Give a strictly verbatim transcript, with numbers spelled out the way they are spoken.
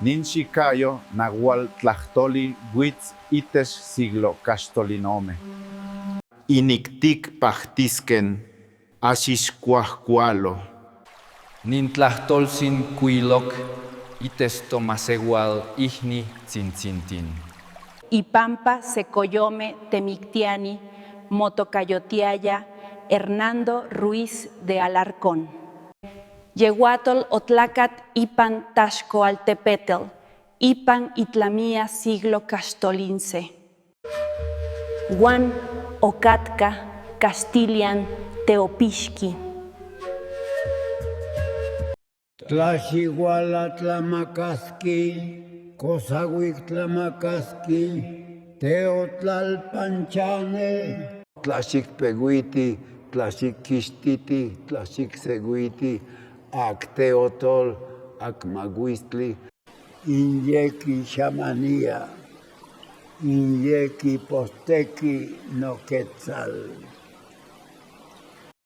Ninchi kayo nahual tlahtoli wits ites siglo kastolinome. Iniktik pahtisken asiskuahkualo. Nintlahtolsin kuilok ites tomasehual ihni tsintsintin. Ipampa sekoyome temiktiani motokayotiaya Hernando Ruiz de Alarcón. Yehuatol otlakat ipan taxkoaltepetel ipan itlamia siglo kastolinse. Wan okatka kastilian teopixki. Tlaxiguala tlamakaski, kosawik tlamakaski, teotlalpanchane. Tlaxik peguiti, tlaxik kistiti, tlaxik seguiti, ak teotol, ak maguistli. Inyeki xamania, inyeki posteki no ketzal.